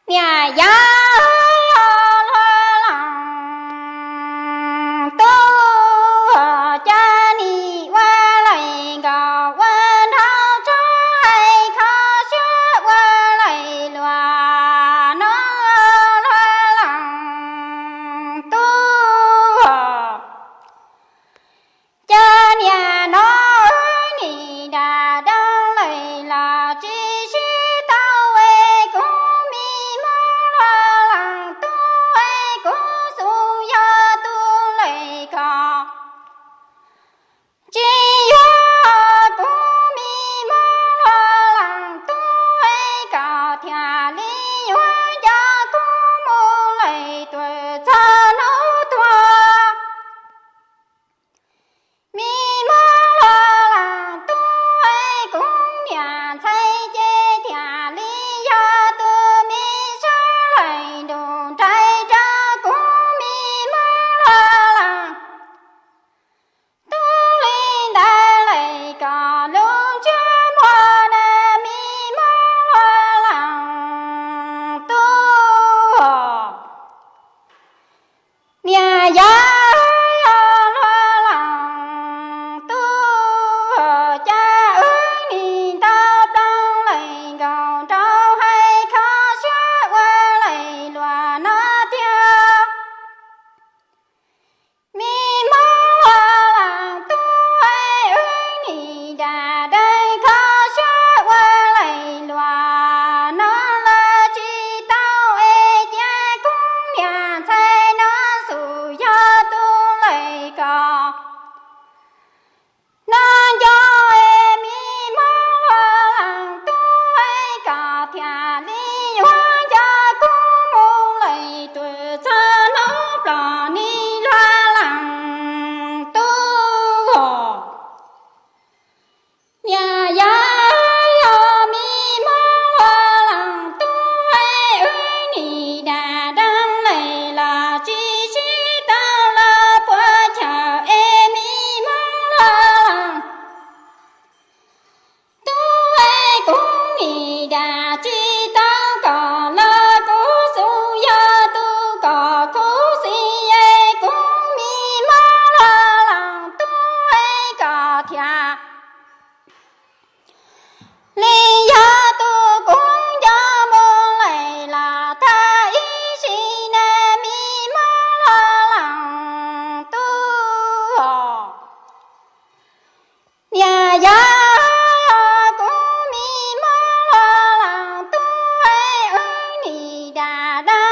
Niam yau hluas leej tub, cas nim ua lais nkaus ua nrau tso hais kho siab ua lais luag no hluas leej tub. Cas niam no wb nim dam deev lawm los tsis sib tau es kuv me hluas leej tub es kuv xub yog tus lawm koj. Tsis yog kuv me hluas leej tub es koj thiaj li yuav coj kuv mus lawm tuaj txog hnub tuag. Me hluas leej tub es kuv niam ntxhais ces thiaj li yog tus me sawv lawm ntuj nraim rau kuv me hluas leej tub li ntawd lawm koj lub ntsej muag na me hluas leej tub. Niam yau hluas leej tub, cas wb nim nto plaub lawm nkaus nrau hais kho siab ua lais luag no tiag. Me hluas leej tub, wb nim dam deev kho siab ua lais luag no los tsis tau es cia kuv niam ntxhais no xub yog tus lawm koj. No nco es me hluas leej tub es koj thiaj li yuav coj kuv mus lawm tuaj txog hnub ploj ni hluas leej tub. Niam yau me hluas leej tub, wb nim dam deev lawm los tsis sib tau los puas chaw es me hluas leej tub es kuv nim dam tsis tau koj los kuv xub yog tus koj khuv xim es kuv me hluas leej tub es koj thiaj li yog tus kuv nco mus lawm los tag ib sim neej me hluas leej tub. Niam yau kuv me hluas leej tub, wb nim dam deev